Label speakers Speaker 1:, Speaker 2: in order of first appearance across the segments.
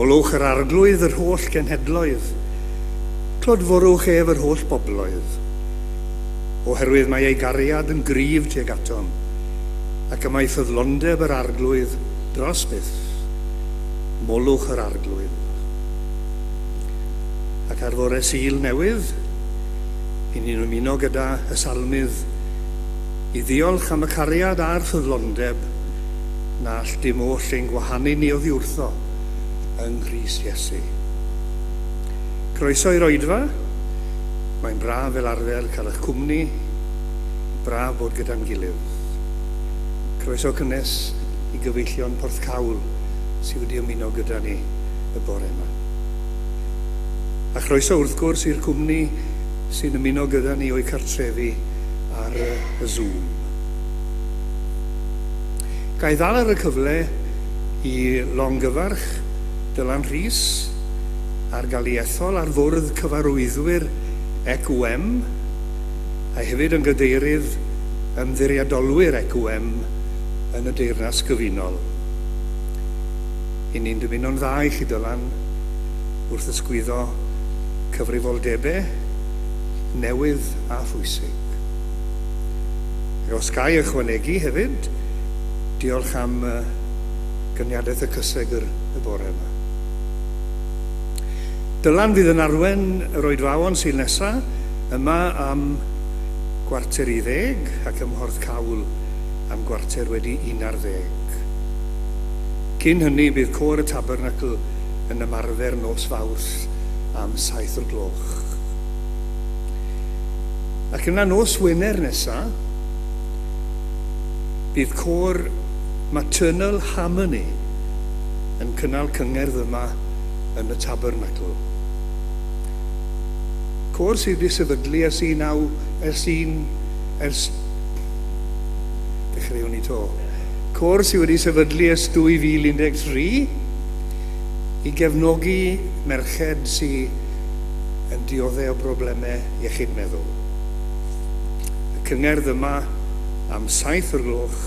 Speaker 1: Molwch yr Arglwydd yr holl genhedloedd, clodforwch ef yr holl bobloedd. Oherwydd mae ei gariad yn gryf tuag atom, ac y mae ffyddlondeb yr Arglwydd dros byth. Molwch yr Arglwydd. Ac ar fore Sul newydd, i ni'n ymuno gyda y Salmydd i ddiolch am y cariad a'r ffyddlondeb na all dim oll ein gwahanu ni oddi wrtho yng Nghrist Iesu. Croeso i'r oedfa. Mae'n braf fel arfer cael eich cwmni, braf bod gyda'n gilydd. Croeso cynnes i gyfeillion Porthcawl sydd wedi ymuno gyda ni y bore yma. A chroeso wrth gwrs i'r cwmni sy'n ymuno gyda ni o'u cartrefi ar y Zoom. Ga i ddal ar y cyfle i longyfarch Dylan Rhys ar gael ei ethol ar fwrdd cyfarwyddwyr ECWM a hefyd yn gadeirydd ymddiriedolwyr ECWM yn y Deyrnas Gyfunol. I ni'n dymuno'n dda i chi Dylan wrth ysgwyddo cyfrifoldebau newydd a phwysig. Ac os ga i ychwanegu hefyd, diolch am gyniadaeth y cysegr y bore yma. Dylan fydd yn arwen yr oedfaon Sul nesa yma am 9:45 ac ym Mhorthcawl am 11:15. Cyn hynny bydd Côr y Tabernacl yn ymarfer nos Fawrth am 7 o'r gloch. Ac yna nos Wener nesa, bydd côr Maternal Harmony yn cynnal cyngerdd yma yn y Tabernacl. Côr sydd wedi sefydlu ers un naw, ers un, ers, dechreuwn ni to. Côr sydd wedi sefydlu ers 2013 i gefnogi merched sydd yn dioddef o broblemau iechyd meddwl. Y cyngerdd yma am 7 o'r gloch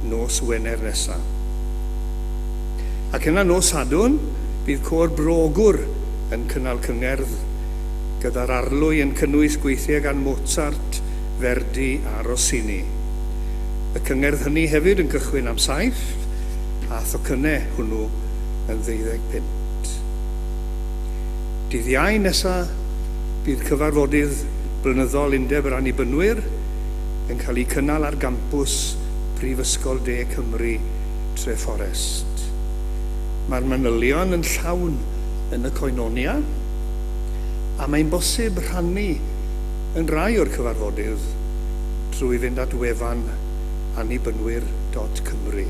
Speaker 1: nos Wener nesa. Ac yna nos Sadwrn, bydd Côr Bro Ogwr yn cynnal cyngerdd gyda'r arlwy yn cynnwys gweithiau gan Mozart, Verdi a Rossini. Y cyngerdd hynny hefyd yn cychwyn am saith, a thocynnau hwnnw yn ddeuddeg punt. Dydd Iau nesa, bydd cyfarfodydd blynyddol Undeb yr Annibynwyr yn cael eu cynnal ar gampws Prifysgol De Cymru, Trefforest. Mae'r manylion yn llawn yn y Koinonia, a mae'n bosib rhannu yn rai o'r cyfarfodydd trwy fynd at wefan annibynwyr dot cymru.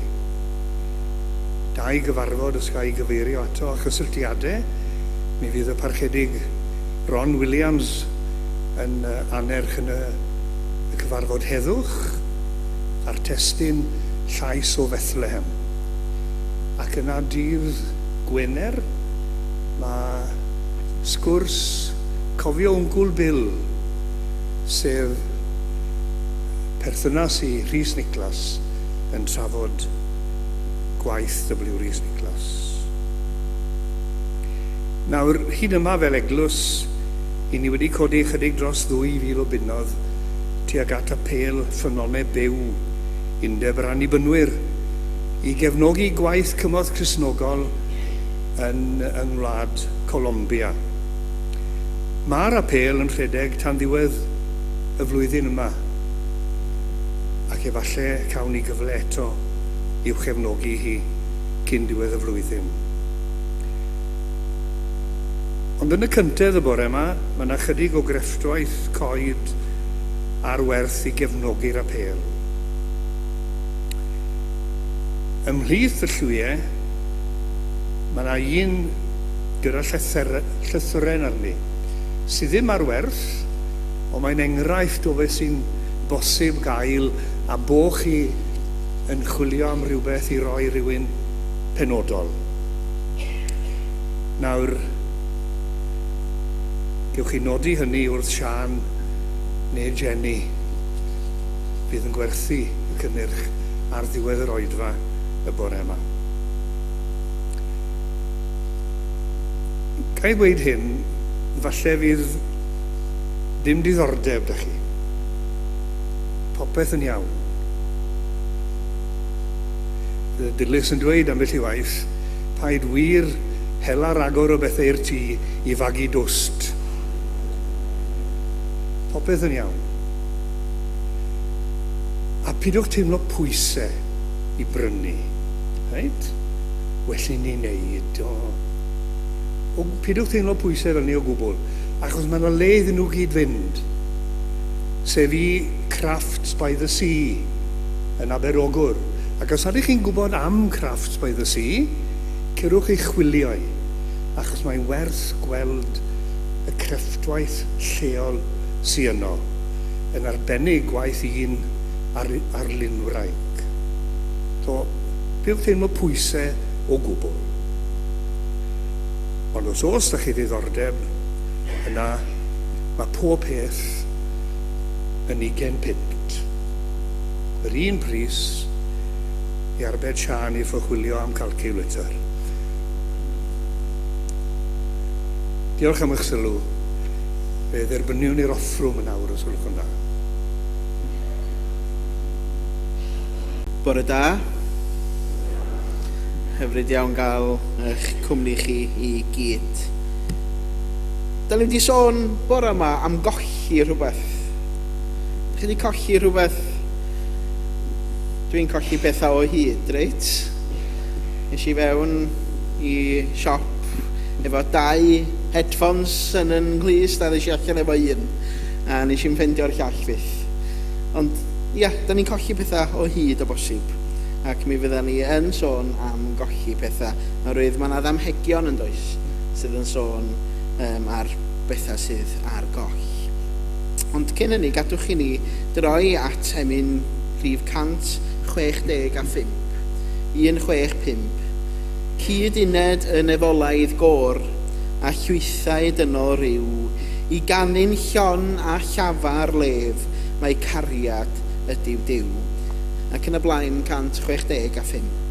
Speaker 1: Dau gyfarfod os ga i gyfeirio ato a chysylltiadau, mi fydd y Parchedig Ron Williams yn annerch yn y cyfarfod heddwch a'r testun Llais o Fethlehem. Ac yna dydd Gwener mae sgwrs Cofio Wncwl Bill, sef perthynas i Rhys Niclas yn trafod gwaith W. Rhys Niclas. Nawr, hyd yma fel eglwys, i ni wedi codi ychydig dros 2,000 o bunnoedd tuag at apêl Ffynonne Byw Undeb yr Annibynwyr i gefnogi gwaith cymorth Cristnogol yn yng ngwlad Colombia. Mae'r apêl yn rhedeg tan ddiwedd y flwyddyn yma, ac efallai cawn ni gyfle eto i'w chefnogi hi cyn diwedd y flwyddyn. Ond yn y cyntedd y bore yma, mae yna chydig o grefftwaith coed ar werth i gefnogi'r apêl. Ymhlith y llwyau, mae yna un gyda llythyren arni, sydd ddim ar werth, ond mae'n enghraifft o beth sy'n bosib gael a bo chi yn chwilio am rhywbeth i roi rhywun penodol. Nawr, gewch chi nodi hynny wrth Siân neu Jenny, fydd yn gwerthu y cynnyrch ar ddiwedd yr oedfa y bore yma. Ga i ddweud hyn, falle fydd dim diddordeb 'da chi. Popeth yn iawn. Bydd y Dilys yn dweud ambell i waith, paid wir hela ragor o bethau i'r tŷ i fagu dwst. Popeth yn iawn. A pidwch teimlo pwysau i brynu. Reit? Well i ni wneud. O. O, pidwch teimlo pwysau fel ni o gwbl, achos mae yna le iddyn nhw gyd fynd, sef i Crafts by the Sea yn Aberogwr. Ac os ydych chi'n gwybod am Crafts by the Sea, cerwch i chwilio i, achos mae'n werth gweld y crefftwaith lleol sy yno, yn arbennig gwaith un ar arlunwraig. So, pidwch teimlo pwysau o gwbl. Ond os oes 'da chi ddiddordeb, yna mae pob peth yn ugain punt. Yr un pris i arbed Siân i chwilio am calculator. Diolch am eich sylw. Fe dderbyniwn ni'r offrwm yn awr os gwelwch yn dda.
Speaker 2: Bore da. Hyfryd iawn gael eich cwmni chi i gyd. Da ni wedi sôn bore yma am golli rhywbeth. Dych chi wedi colli rhywbeth? Dwi'n colli pethau o hyd, reit? Nes i fewn i siop efo dau headphones yn yn nghlust a ddes i allan efo un. A nes i'm ffeindio'r llall fyth. Ond ia, da ni'n colli pethau o hyd o bosib. Ac mi fydda ni yn sôn am golli pethau. Oherwydd mae yna ddamhegion yn does, sydd yn sôn um, ar bethau sydd ar goll. Ond cyn hynny, gadwch i ni droi at emyn rhif 165. 165. Cyd uned y nefolaidd gôr, a llwythau dynol ryw, i ganu'n llon a llafar lef, mae cariad ydyw Duw. Ac yn y blaen 165.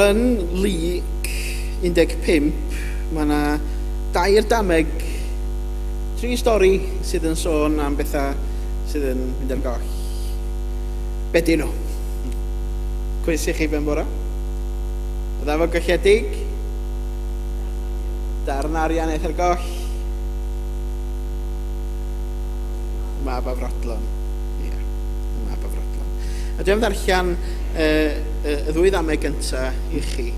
Speaker 2: Wel, yn Luc 15, mae yna dair dameg, tri stori sydd yn sôn am bethau sydd yn mynd ar goll. Be dyn nhw? Cwis i chi ben bora. Y ddafod golledig, darn arian aeth ar goll, mab afrodlon. Ie, yeah, y mab afrodlon. A dwi am ddarllen y ddwy ddameg gyntaf i chi,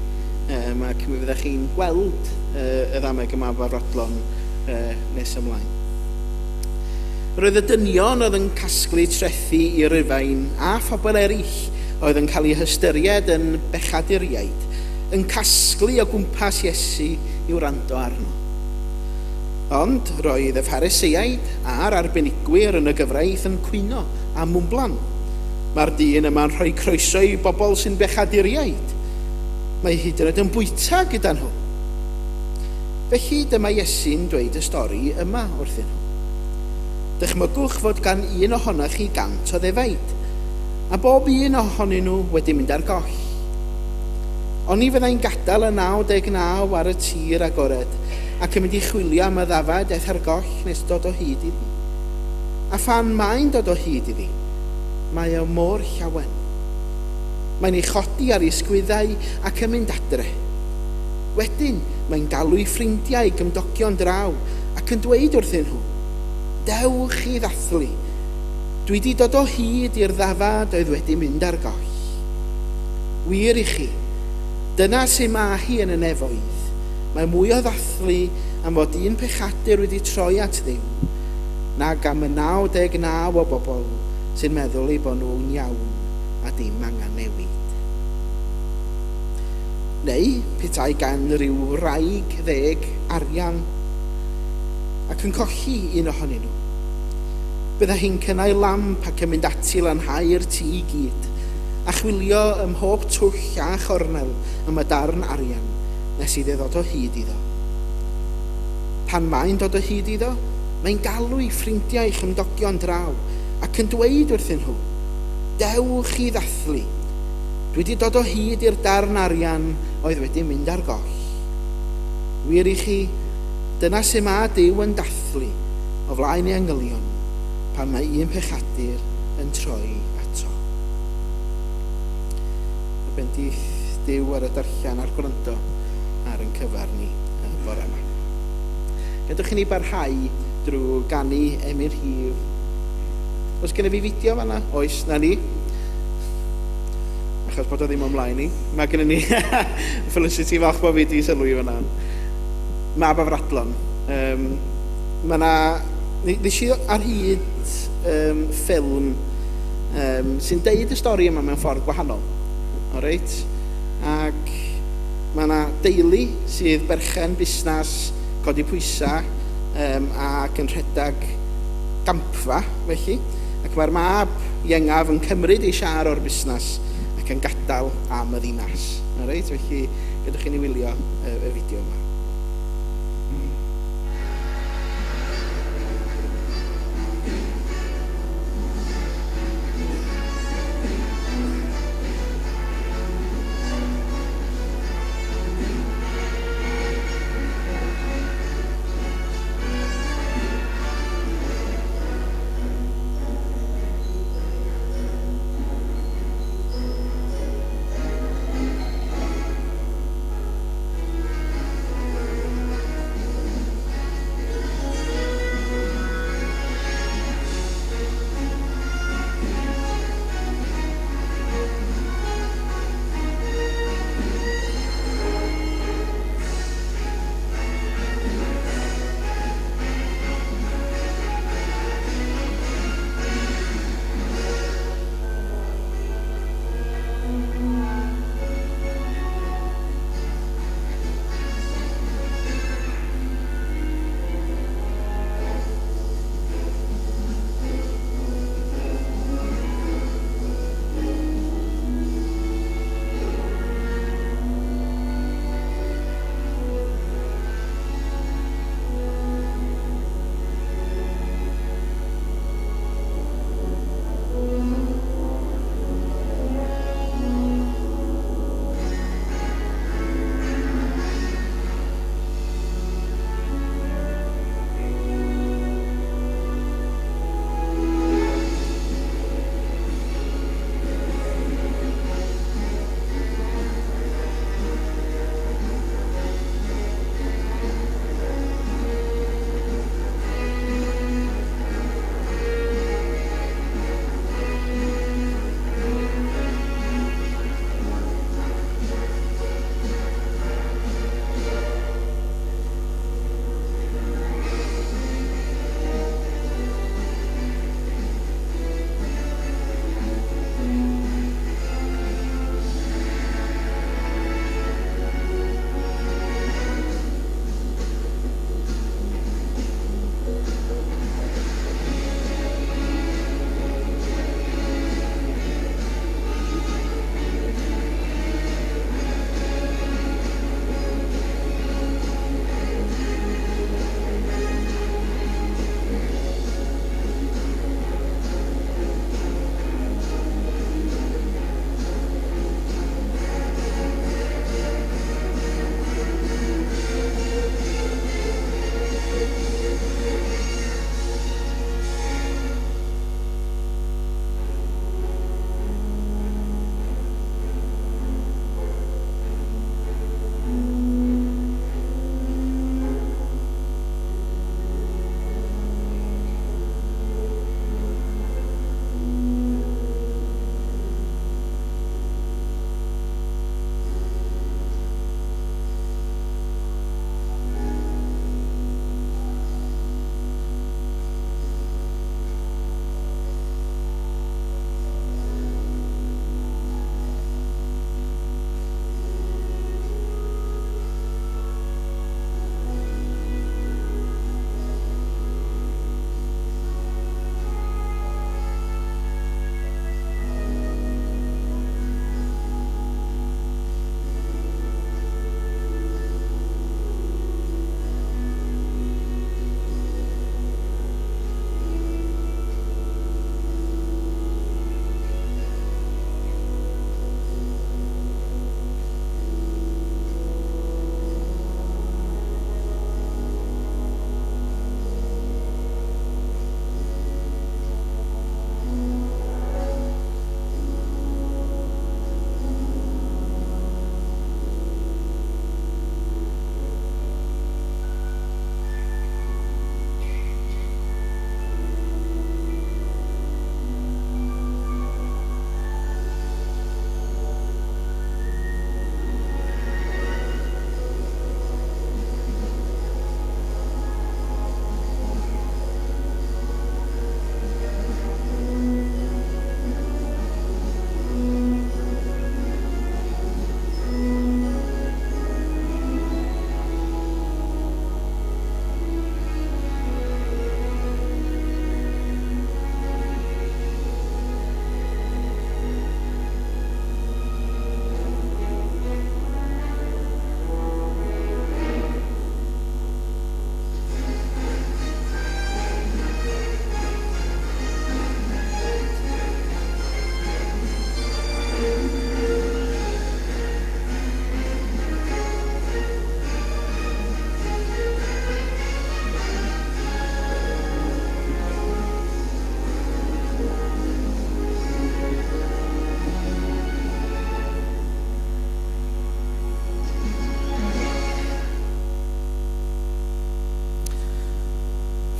Speaker 2: ac mi fyddech chi'n gweld y ddameg y mab afrodlon nes ymlaen. Roedd y dynion oedd yn casglu trethi i Rufain a phobl eraill oedd yn cael eu hystyried yn bechaduriaid yn casglu o gwmpas Iesu i wrando arno. Ond roedd y Phariseaid a'r arbenigwyr yn y gyfraith yn cwyno a mwmblan. Mae'r dyn yma'n rhoi croeso i bobl sy'n bechaduriaid. Mae hyd yn oed yn bwyta gyda nhw. Felly dyma Iesu'n dweud y stori yma wrthyn nhw. Dychmygwch fod gan un ohonoch chi 100 o ddefaid, a bob un ohonyn nhw wedi mynd ar goll. Oni fyddai'n gadael y 99 ar y tir agored ac yn mynd i chwilio am y ddafad aeth ar goll nes dod o hyd iddi? A phan mae'n dod o hyd iddi, mae o mor llawen. Mae'n ei chodi ar ei sgwyddau ac yn mynd adre. Wedyn, mae'n galw'i ffrindiau a'i gymdogion draw ac yn dweud wrthyn nhw, Dewch i ddathlu! Dwi 'di dod o hyd i'r ddafad oedd wedi mynd ar goll. Wir i chi, dyna su ma hi yn y nefoedd. Mae mwy o ddathlu am fod un pechadur wedi troi at Dduw nag am y 99 o bobl sy'n meddwl eu bod nhw'n iawn a dim angen newid. Neu petai gan ryw wraig ddeg arian ac yn colli un ohonyn nhw. Bydda hi'n cynnau lamp ac yn mynd ati i lanhau'r tŷ i gyd, a chwilio ym mhob twll a chornel am y darn arian nes iddi ddod o hyd iddo. Pan mae'n dod o hyd iddo, mae'n galw ei ffrindiau a'i chymdogion draw ac yn dweud wrthyn nhw, Dewch i ddathlu! Dwi 'di dod o hyd i'r darn arian oedd wedi mynd ar goll. Wir i chi, dyna su ma Duw yn dathlu o flaen ei angylion pan mae un pechadur yn troi ato. Y bendith Duw ar y darllen a'r gwrando ar yn cyfer ni y bore yma. Gadewch i ni barhau drwy ganu emyn rhif. Oes gennyf fi fideo fanna? Oes, na ni. Achos bod o ddim o'n mlaen i. Mae gennym ni Felicity, falch bod fi wedi sylwi fanna. Mab Afradlon. Mae 'na... Nes i ar hyd ffilm sy'n deud y stori yma mewn ffordd gwahanol. Alright? Ac mae 'na deulu sydd berchen busnes codi pwysau ac yn rhedeg gampfa, felly. Ac mae'r mab iengaf yn cymryd ei siâr o'r busnes ac yn gadael am y ddinas. Alright? Felly, gadewch i ni wylio y fideo yma.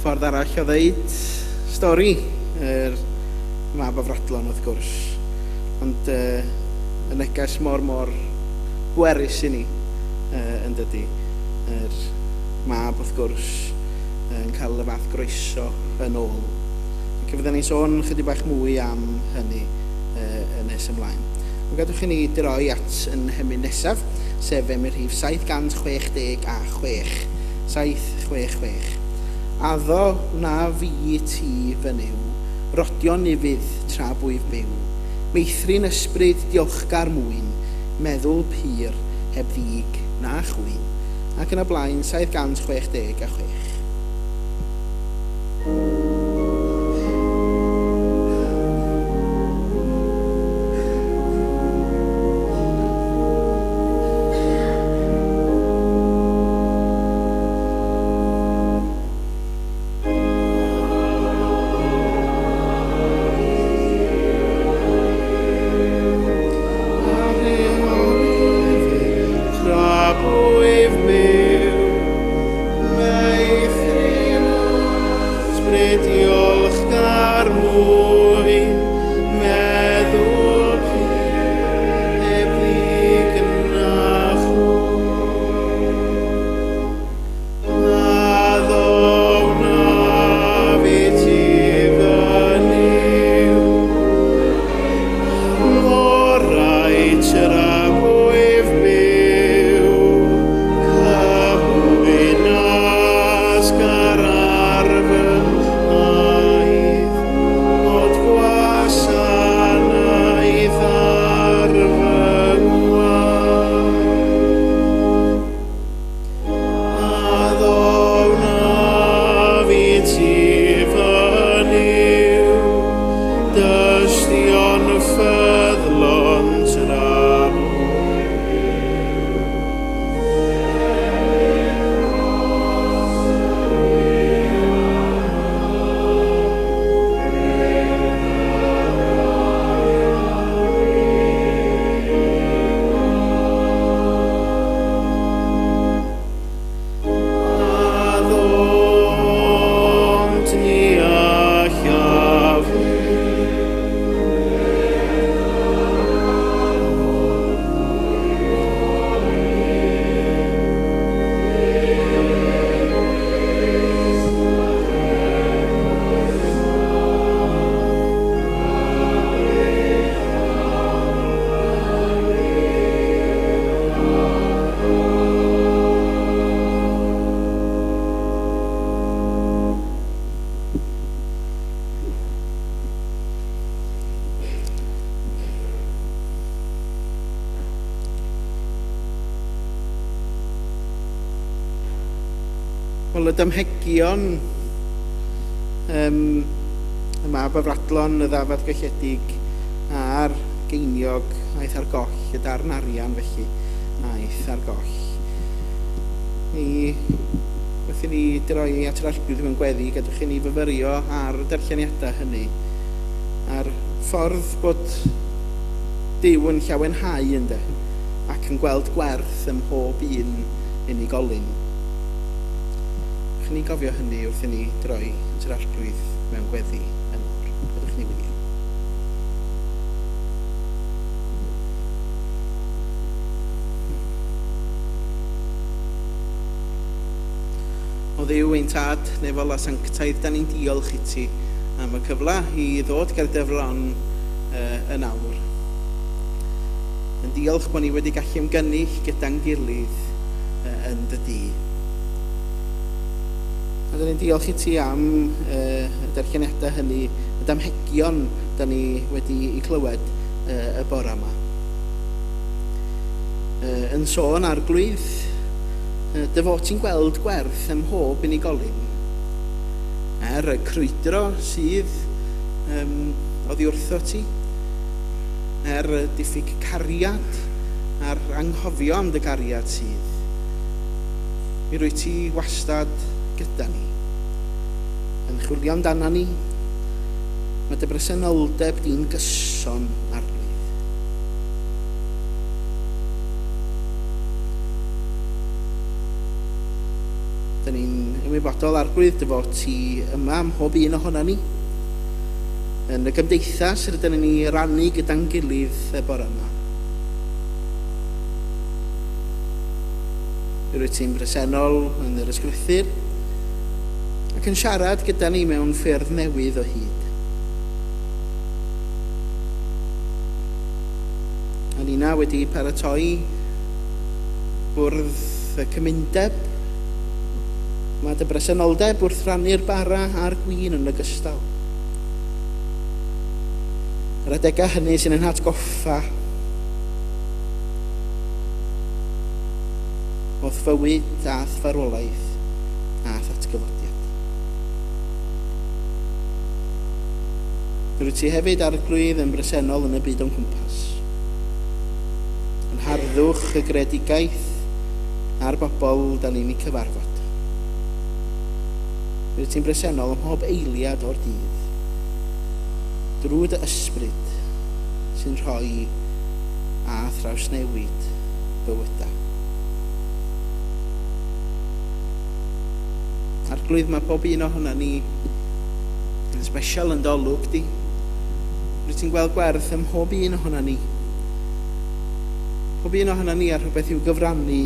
Speaker 2: Ffordd arall o ddeud stori yr mab afradlon wrth gwrs. Ond uh, y neges mor mor bwerus i ni uh, yn dydy. Yr mab wrth gwrs yn cael y fath groeso yn ôl. Ac fydden ni'n sôn chydig bach mwy am hynny uh, yn nes ymlaen. Ond gadwch i ni droi at yn hemyn nesaf, sef emyn rhif 766. 766. Addo wna fi ti fy Nuw, rodio'n ufudd tra bwyf byw. Meithrin ysbryd diolchgar mwyn, meddwl pur, heb ddig na chwyn. Ac yn y blaen, 766. Tra bwyf byw, meithrin ysbryd diolchgar mwyn, meddwl pur, heb ddig na chwyn. Addo wnaf i ti fy Nuw, gorau tra bwyf byw, cymwynas gar ar fy nghaedd, bod gwasanaeth ar fy ngwaed. Addo wnaf i ti fy Nuw, dystion ffyddlon tra Addont ni allaf. Wel, y damhegion, um, y mab afradlon, y ddafad golledig, a'r geiniog aeth ar goll, y darn arian felly, aeth ar goll. Ni, wrth i ni droi at yr Arglwydd mewn gweddi, gadwch i ni fyfyrio ar y darlleniadau hynny, a'r ffordd bod Duw yn llawenhau ynde, ac yn gweld gwerth ym mhob un unigolyn. Gewch ni gofio hynny wrth i ni droi at yr Arglwydd mewn gweddi yn awr. Gadewch i ni weddïo. O Dduw ein Tad, nefol a sanctaidd, da ni'n diolch i ti am y cyfle i ddod ger dy fron uh, yn awr. Yn diolch bod ni wedi gallu ymgynnull gyda'n gilydd uh, yn dy di. A da ni'n diolch i ti am uh, y darlleniadau hynny, y damhegion da ni wedi eu clywed uh, y bore yma. Uh, yn sôn Arglwydd, uh, dy fod ti'n gweld gwerth ym mhob unigolyn. Er y crwydro sydd um, oddi wrtho ti, er y diffyg cariad a'r anghofio am dy gariad sydd, mi rwy ti wastad gyda ni, yn chwilio amdana ni. Mae dy bresenoldeb di'n gyson, Arglwydd. Da ni'n ymwybodol Arglwydd dy fod ti yma ym mhob un ohonan ni. Yn y gymdeithas rydyn ni'n ei rannu gyda'n gilydd y bore yma. Rwyt ti'n bresennol yn yr ysgrythur ac yn siarad gyda ni mewn ffyrdd newydd o hyd. A nina wedi paratoi bwrdd y cymundeb. Mae dy bresenoldeb wrth rannu'r bara a'r gwin yn ogystal. Yr adegau hynny sy'n ein hatgoffa o'th fywyd a'th farwolaeth a'th atgyfodiad. Rwyt ti hefyd, Arglwydd, yn bresennol yn y byd o'n cwmpas. Yn harddwch y greadigaeth a'r bobl da ni'n eu cyfarfod. Rwyt ti'n bresennol ym mhob eiliad o'r dydd. Drwy dy ysbryd sy'n rhoi a thrawsnewid bywydau. Arglwydd, mae pob un ohono ni yn special yn dolwg di. Rwyt ti'n gweld gwerth ym mhob un ohono ni. Pob un ohono ni ar rhywbeth i'w gyfrannu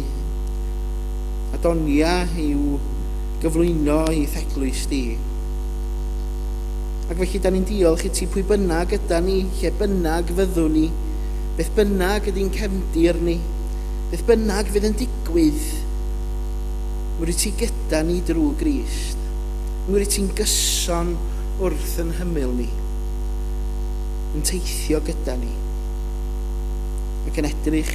Speaker 2: a donia i'w gyflwyno i theglwys di. Ac felly da ni'n diolch i ti pwy bynnag yda ni, lle bynnag fyddwn ni, beth bynnag ydy'n cefndir ni, beth bynnag fydd yn digwydd, mi wyt ti gyda ni drwy Grist. Mi wyt ti'n gyson wrth yn hymyl ni, yn teithio gyda ni, ac yn edrych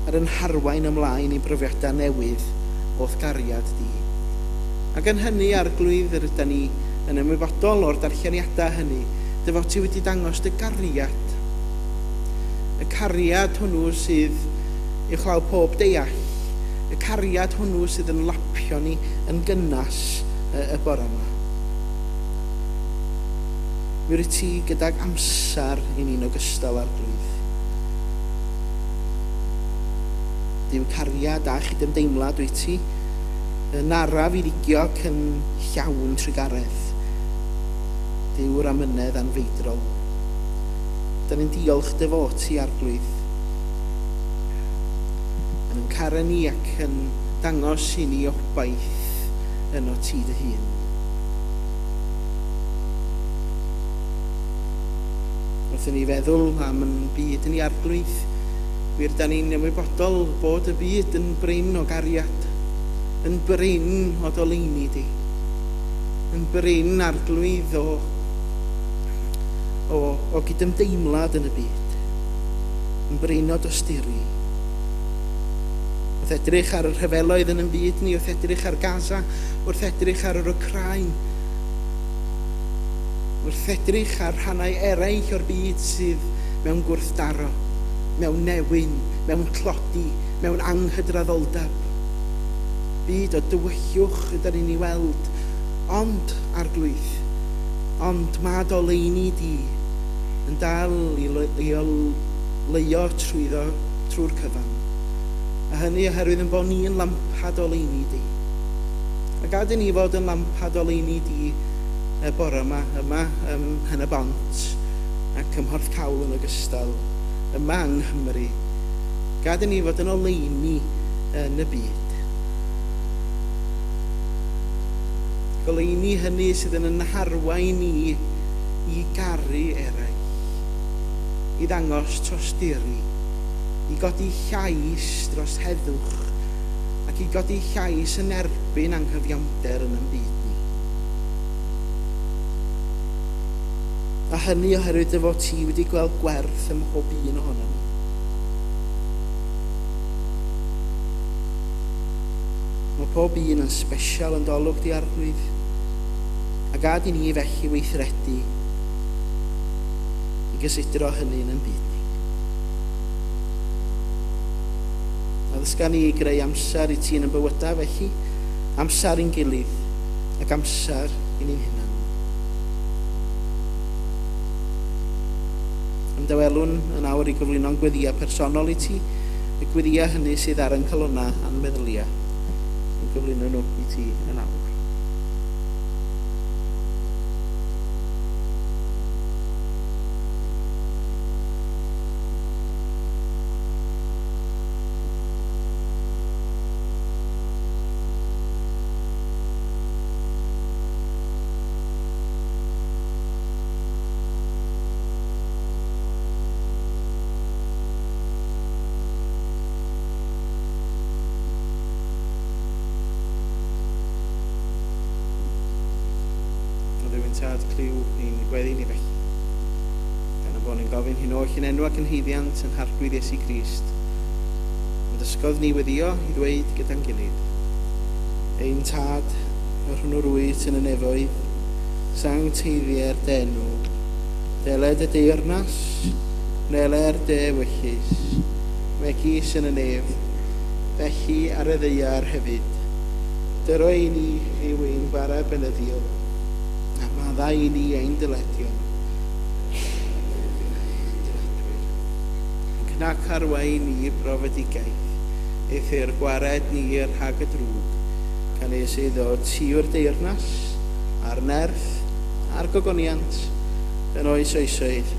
Speaker 2: ar yn harwain ymlaen i brofiadau newydd o'th gariad di. Ac yn hynny, Arglwydd, yr yda ni yn ymwybodol o'r darlleniadau hynny, dy fod ti wedi dangos dy gariad. Y cariad hwnnw sydd uwchlaw pob deall, y cariad hwnnw sydd yn lapio ni yn gynnas y, y bore yma. Mi wyt ti gydag amser i ni'n ogystal, Arglwydd. Duw cariad a chydymdeimlad wyt ti, yn araf i ddigio ac yn llawn trugaredd. Duw'r amynedd anfeidrol. Da ni'n diolch dy fod ti, Arglwydd, yn yn caru ni ac yn dangos i ni obaith yno ti dy hun. Wrth i ni feddwl am yn byd ni Arglwydd, wir da ni'n ymwybodol bod y byd yn brin o gariad, yn brin o doleini di, yn brin Arglwydd o, o, o gydymdeimlad yn y byd, yn brin o dosturi. Wrth edrych ar y rhyfeloedd yn yn byd ni, wrth edrych ar Gaza, wrth edrych ar yr Wcráin, Wrth edrych ar rhannau eraill o'r byd sydd mewn gwrthdaro, mewn newyn, mewn tlodi, mewn anghydraddoldeb, byd o dywyllwch ydan ni'n ei weld, ond, Arglwydd, ond mae d'oleuni di yn dal i i oleuo trwyddo trwy'r cyfan, a hynny oherwydd yn bod ni'n lampad oleuni di. A gad i ni fod yn lampad oleuni di y bore yma, yma ym Mhen-y-bont ac ym Mhorthcawl yn ogystal, yma yng Nghymru. Gad i ni fod yn oleuni yn y byd. Goleuni hynny sydd yn yn harwain ni i garu eraill, i ddangos tosturi, i godi llais dros heddwch ac i godi llais yn erbyn anghyfiawnder yn ein byd ni. A hynny oherwydd dy fod ti wedi gweld gwerth ym mhob un ohonom ni. Mae pob un yn sbesial yn dolwg di Arglwydd, a gad i ni felly weithredu i gysidro hynny yn ein byd ni. Addysga ni i greu amser i ti yn ein bywydau felly, amser i'n gilydd ac amser i ni'n hunan. Ymdawelwn yn awr i gyflwyno'n gweddïau personol i ti, y gweddïau hynny sydd ar ein calonnau a'n meddyliau. Yn gyflwyno nhw i ti yn awr. O Dduw ein Tad, clyw ein gweddi ni felly. Gan y bod ni'n gofyn hyn oll yn enw ac yn haeddiant yn Harglwydd Iesu Grist. Ond dysgodd ni weddio i ddweud gyda'n gilydd. Ein Tad, yr hwnnw rwyt yn y nefoedd, sancteiddier dy enw, deled y deyrnas, wneler dy ewyllys, megis yn y nef, felly ar y ddaear hefyd. Dyro i ni yw ein bara beunyddiol, a maddau i ni ein dyledion, ac nac arwain ni i brofedigaeth, eithr gwared ni rhag y drwg, canys iddo ti yw'r deyrnas, a'r nerth, a'r gogoniant, yn oes oesoedd.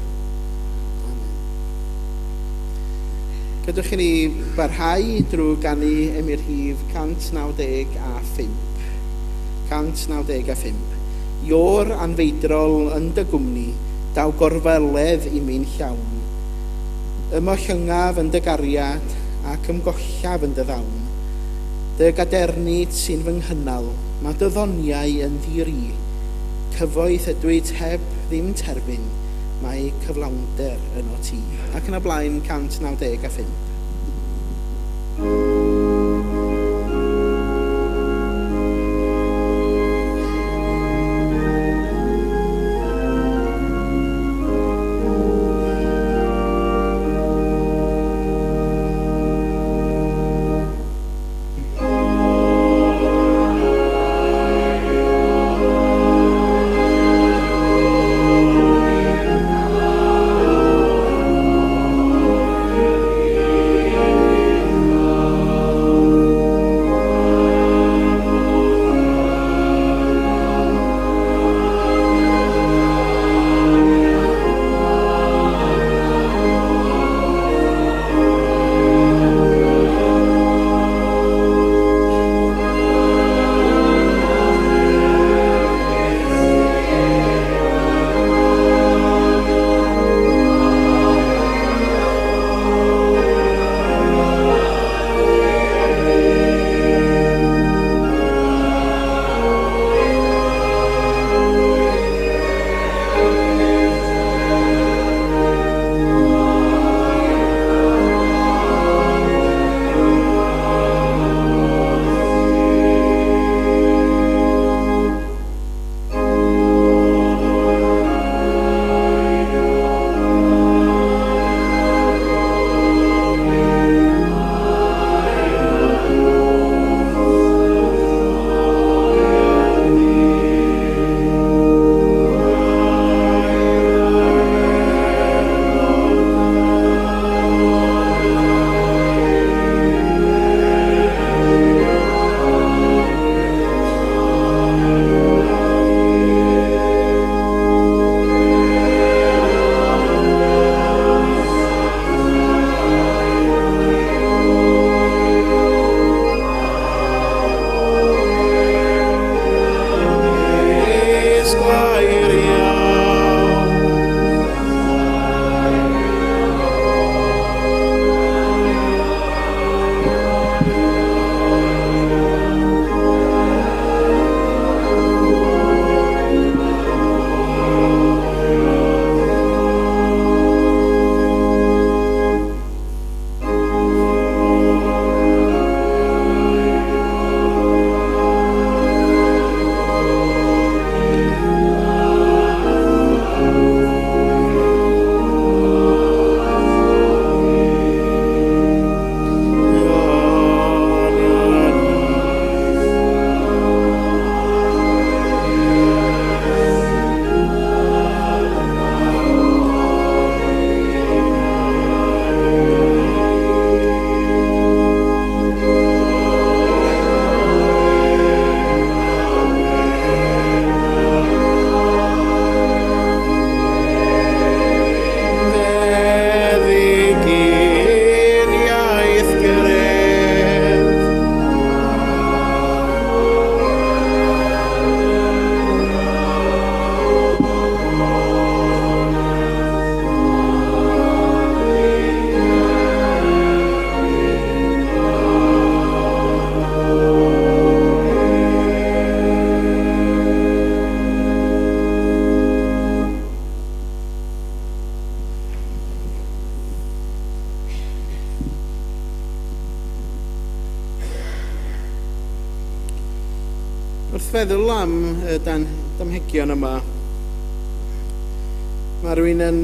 Speaker 2: Amen. Gadewch i ni barhau drwy ganu emyn rhif 195. 195. Iôr anfeidrol yn dy gwmni, daw gorfeledd i mi'n llawn. Ymollyngaf yn dy gariad ac ymgollaf yn dy ddawn. Dy gadernid sy'n fy nghynnal, mae dy ddoniau yn ddi-ri. Cyfoeth ydwyt heb ddim terfyn, mae cyflawnder yno ti. Ac yn y blaen 195. Wrth feddwl am y dan, damhegion yma, mae rhywun yn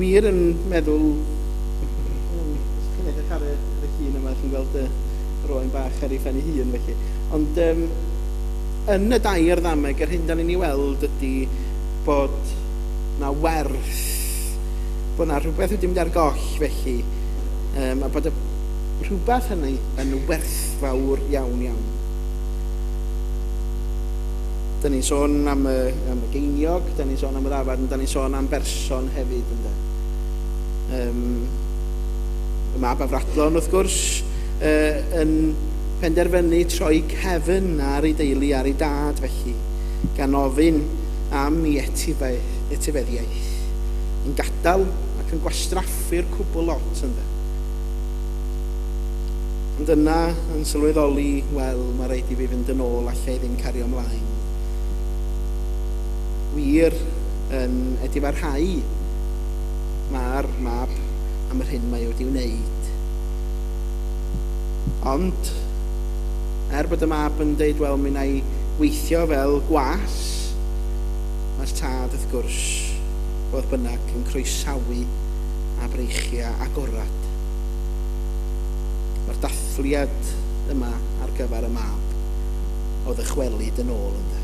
Speaker 2: wir yn meddwl, os chi'n edrych ar y, ar y llun yma, chi'n gweld y roen bach ar ei phen ei hun felly. Ond um, yn y dair ddameg, yr hyn da ni'n ei weld ydy bod na werth, bod na rhywbeth wedi mynd ar goll felly, um, a bod y rhywbeth hynny yn werthfawr iawn iawn. Da ni'n sôn am y, am y geiniog, da ni'n sôn am y ddafad, da ni'n sôn am berson hefyd, ynddo. Um, y mab afradlon, wrth gwrs, uh, yn penderfynu troi cefn ar ei deulu, ar ei dad, felly, gan ofyn am ei etifeddiaeth. Yn gadael ac yn gwastraffu'r cwbl lot, ynddo. Ond yna, yn sylweddoli, wel, mae rhaid i fi fynd yn ôl, alla i ddim cario ymlaen. Wir yn edifarhau mae'r mab am yr hyn mae wedi wneud. Ond, er bod y mab yn deud, wel, mi wna i weithio fel gwas, mae'r tad, wrth gwrs, fodd bynnag, yn croesawu a breichiau agorad. Mae'r dathliad yma ar gyfer y mab o ddychwelyd yn ôl ynddo.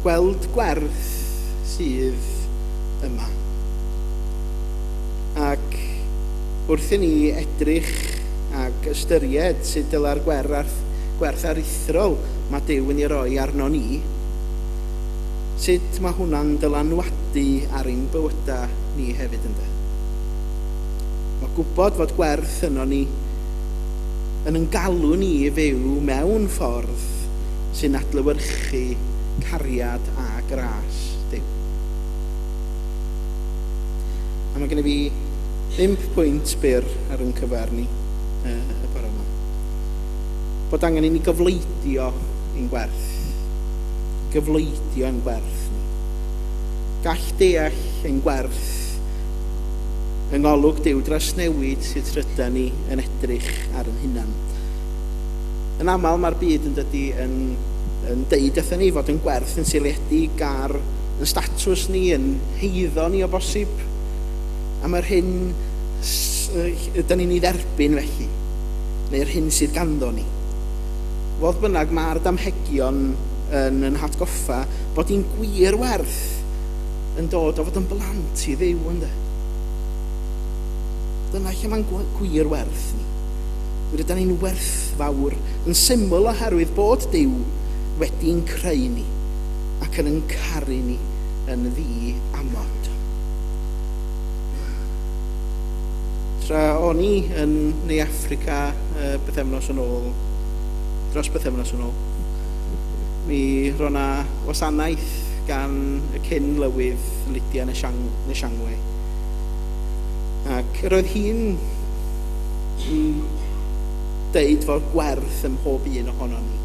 Speaker 2: Gweld gwerth sydd yma. Ac wrth i ni edrych ac ystyried sut dyla'r gwerth, gwerth aruthrol mae Duw yn ei roi arno ni, sut mae hwnna'n dylanwadu ar ein bywydau ni hefyd ynde? Mae gwybod fod gwerth yno ni yn yn galw ni i fyw mewn ffordd sy'n adlewyrchu cariad a gras Duw. A mae gen i fi bump pwynt byr ar yn cyfer ni y bore yma. Bod angen i ni gyfleidio ein gwerth. Gyfleidio ein gwerth ni. Gall deall ein gwerth yng ngolwg Duw drawsnewid sut rydan ni yn edrych ar yn hunan. Yn aml mae'r byd yn dydy yn, yn deud wrthyn ni fod yn gwerth yn seiliedig ar yn statws ni, yn heiddo ni o bosib. A mae'r hyn ydyn ni'n ei dderbyn felly, neu'r hyn sydd ganddo ni. Fodd bynnag, mae'r damhegion yn yn hatgoffa bod ein gwir werth yn dod o fod yn blant i Dduw, ynde? Dyna lle mae'n gwir werth ni. Rydyn ni'n werthfawr yn syml oherwydd bod Duw wedi'n creu ni ac yn yn caru ni yn ddi amod. Tra o'n i yn Ne Affrica uh, bythefnos yn ôl, dros bythefnos yn ôl, mi ro'na wasanaeth gan y cyn lywydd Lydia Neshangwe. Ac roedd hi'n deud fod gwerth ym mhob un ohonon ni.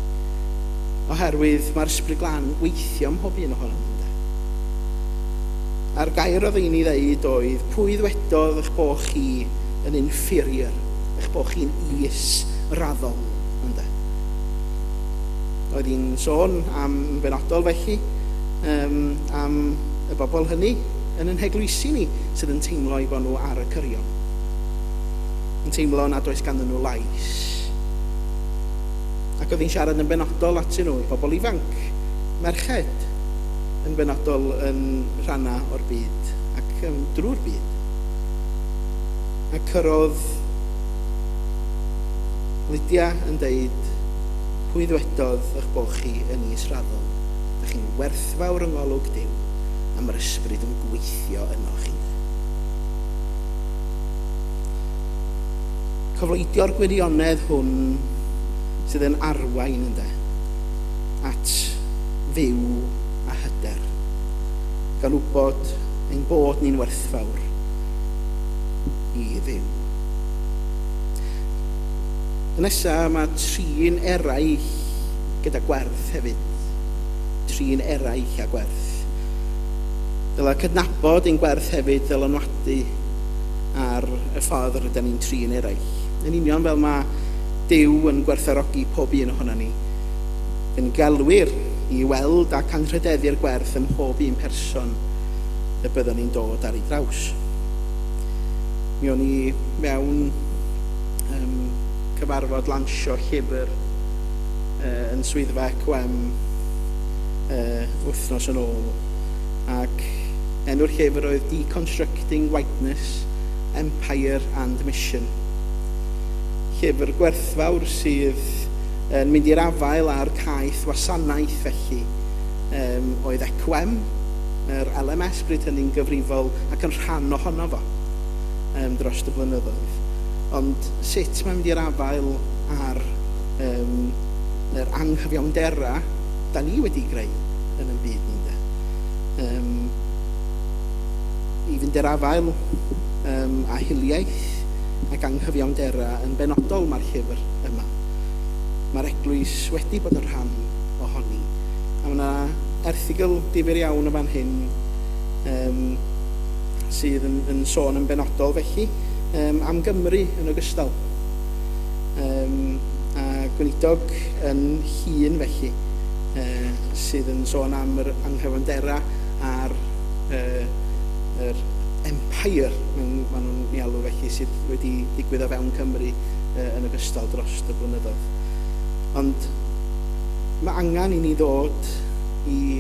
Speaker 2: Oherwydd mae'r Ysbryd Glân yn gweithio ym mhob un ohonon ni. Ynde? A'r gair oedd hi'n ei ddeud oedd, pwy ddwedodd eich bod chi yn inferior, eich bod chi'n is-raddol, ynde? Oedd hi'n sôn am yn benodol felly, um, am y bobl hynny yn yn heglwysi ni sydd yn teimlo eu bod nhw ar y cyrion. Yn teimlo nad oes ganddyn nhw lais. Ac oedd hi'n siarad yn benodol atyn nhw, bobl ifanc, merched, yn benodol yn rhannau o'r byd ac um, drwy'r byd. Ac yr oedd Lydia yn deud, pwy ddwedodd eich bod chi yn israddol? Dych chi'n werthfawr yng ngolwg Duw, a mae'r ysbryd yn gweithio yno chi. Cofleidio'r gwirionedd hwn sydd yn arwain ynde at fyw a hyder, gan wybod ein bod ni'n werthfawr i Dduw. Y nesaf, mae trin eraill gyda gwerth hefyd. Trin eraill â gwerth. Dylai cydnabod ein gwerth hefyd ddylanwadu ar y ffordd rydyn ni'n trin eraill. Yn union fel mae Duw yn gwerthfawrogi pob un ohono ni. Yn gelwir i weld ac anrhydeddu'r gwerth ym mhob un person y byddwn ni'n dod ar ei draws. Mi o'n i mewn um, cyfarfod lansio llyfr uh, yn swyddfa ECWM uh, wythnos yn ôl, ac enw'r llyfr oedd Deconstructing Whiteness, Empire and Mission. Llyfr gwerthfawr sydd yn mynd i'r afael â'r caeth wasanaeth felly um, oedd ECWM, yr LMS bryd hynny'n gyfrifol ac yn rhan ohono fo um, dros y blynyddoedd. Ond sut mae'n mynd i'r afael ar um, yr anghyfiawndera da ni wedi greu yn ein byd ni, de. Um, I fynd i'r afael um, â hiliaeth ac anghyfiawndera yn benodol mae'r llyfr yma. Mae'r eglwys wedi bod yn rhan ohoni. A mae yna erthygl difyr iawn yn fan hyn um, sydd yn, yn sôn yn benodol felly um, am Gymru yn ogystal. Um, a gweinidog yn hun felly uh, sydd yn sôn am yr anghyfiawndera a'r uh, yr empire, maen nhw'n ei alw felly, sydd wedi digwydd o fewn Cymru uh, yn ogystal dros y blynyddoedd. Ond mae angen i ni ddod i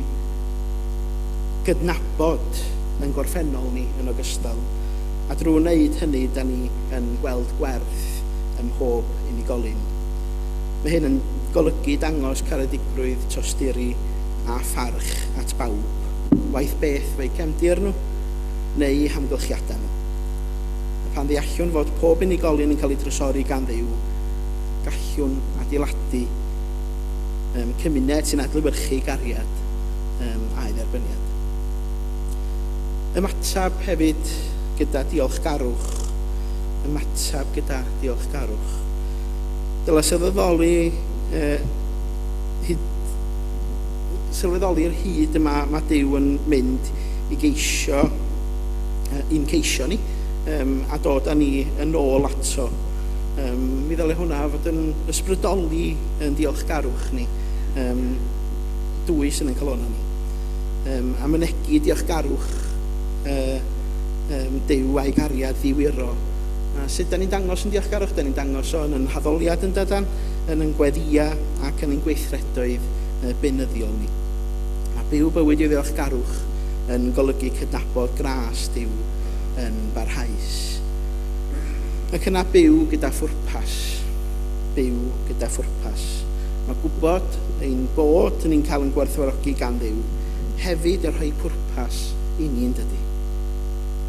Speaker 2: gydnabod yn gorffennol ni yn ogystal, a drwy wneud hynny, da ni yn gweld gwerth ym mhob unigolyn. Mae hyn yn golygu dangos caredigrwydd, tosturi a pharch at bawb, waeth beth fo'u cefndir nhw neu hamgylchiadau nhw. A pan ddeallwn fod pob unigolyn yn cael ei drysori gan Dduw, gallwn adeiladu um, cymuned sy'n adlewyrchu gariad um, a'i dderbyniad. Ymateb hefyd gyda diolchgarwch. Ymateb gyda diolchgarwch. Dylai sylweddoli uh, hyd, sylweddoli'r hyd yma mae Duw yn mynd i geisio, uh, i'n ceisio ni, um, a dod â ni yn ôl ato. Um, mi ddylai hwnna fod yn ysbrydoli yn diolchgarwch ni, um, dwys yn ein calonnau ni. Um, a mynegi diolchgarwch uh, um, Duw a'i gariad ddiwyro. A sut da ni'n dangos yn diolchgarwch? Da ni'n dangos o yn yn haddoliad yn dydan, yn yn gweddïa ac yn ein gweithredoedd uh, beunyddiol ni. A byw bywyd i ddiolchgarwch yn golygu cydnabod gras Duw yn barhaus. Ac yna byw gyda phwrpas. Byw gyda phwrpas. Mae gwybod ein bod ni'n cael yn gwerthfawrogi gan Dduw hefyd yn rhoi pwrpas i ni, yn dydy?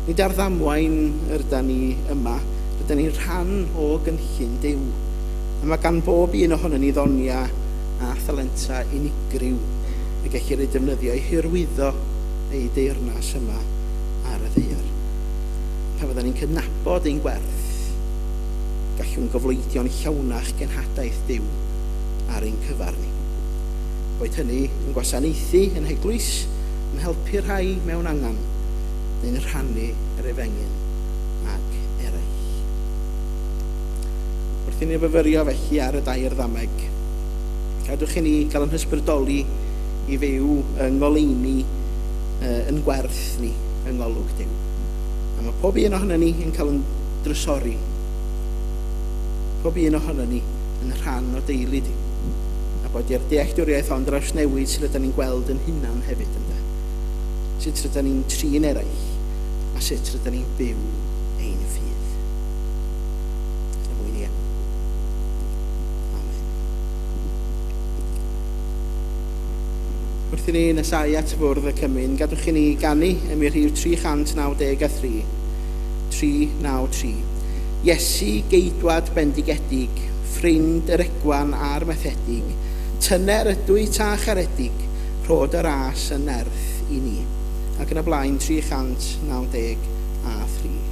Speaker 2: Nid ar ddamwain yr ydan ni yma, rydyn ni'n rhan o gynllun Duw. A mae gan bob un ohonon ni ddoniau a thalentau unigryw y gellir eu defnyddio i hyrwyddo ei deyrnas yma ar y ddaear. Pan fyddan ni'n cydnabod ein gwerth, gallwn gofleidio'n llawnach genhadaeth Duw ar ein cyfer ni. Boed hynny yn gwasanaethu yn heglwys, yn helpu rhai mewn angen, neu'n rhannu yr efengyl ag eraill. Wrth i ni fyfyrio felly ar y dair ddameg, gadwch i ni gael yn hysbrydoli i fyw yng ngoleuni yn gwerth ni yng ngolwg Duw. A mae pob un ohono ni yn cael yn drysori. Pob un ohono ni yn rhan o deulu Duw. A bod i'r dealltwriaeth hon drawsnewid sut rydyn ni'n gweld yn hunan hefyd, ynde? Sut rydyn ni'n trin eraill a sut rydyn ni'n byw ein ffydd. Er mwyn i enw. Amen. Wrth i ni nesau at fwrdd y cymun, gadwch i ni ganu emyn rhif 393. 393. Iesu, geidwad bendigedig, ffrind yr egwan a'r methedig, tyner ydwyt a charedig, rho dy ras yn nerth i ni. Ac yn y blaen 393.